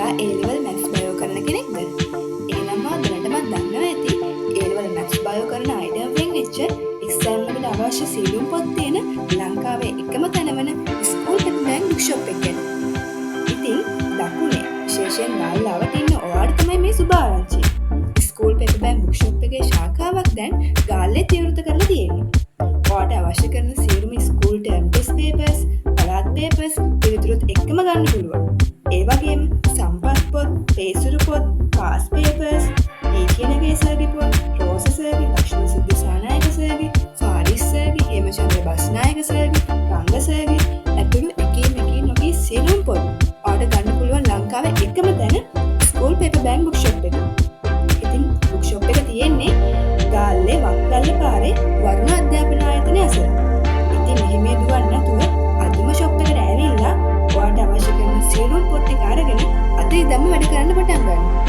ඔයා ඒ level maths bio කරන කෙනෙක්ද? එහෙනම් ඔයා දැනටමත් දන්නවා ඇති ඒ ලෙවල් මැත්ස් බයෝ කරන අයට වෙන් වෙච්ච එක්සෑම් එකට අවශ්‍ය සියලුම පොත් තියෙන ලංකාවේ එකම තැන වන school paper bank book shop එක ගැන. ඉතින් දකුණේ, විශේෂයෙන් ගාල්ලාවට ඉන්න ඔයාට තමයි මේ සුබ ආරංචිය. School paper bank book shop එකේ ශාඛාවක් දැන් ගාල්ලේ විවෘත කරලා තියෙන්නේ. ඔයාට අවශ්‍ය කරන සියලුම ස්කූල් ටර්ම් ටෙස්ට් පේපර්ස්, පළාත් පේපර්ස් පිළිතුරුත් එක්කම ගන්න පුළුවන්. ඒ වගේම සම්පත් පොත්, පේසුරු පොත්, පාස් පේපර්ස්, ඊ සර්ගේ පොත්, රෝස සර්ගේ, ලක්ෂ්මන් දිසානායක සර්ගේ, ෆාරිස් සර්ගේ, හේමචන්ද්‍ර බස්නායක සර්ගේ, රංග සර්ගේ ඇතුළු එකී මෙකී නොකී සියලුම පොත් ඔයාට ගන්න පුළුවන් ලංකාවේ එකම තැන school paper bank book shop එක. ඉතින් බුක් ෂොප් එක තියෙන්නේ ගාල්ලේ වක්ගල්ල පාරේ වරුණ අධ්‍යාපන ආයතනය අසල. ඉතින් එහෙම දුවන්නේ නැතුව අදම ෂොප් එකට ඇවිල්ලා ඔයාට අවශ්‍ය කරන සියලුම පොත් ටික අරගෙන අද ඉඳන්ම වැඩ කරන්න පටන් ගන්න.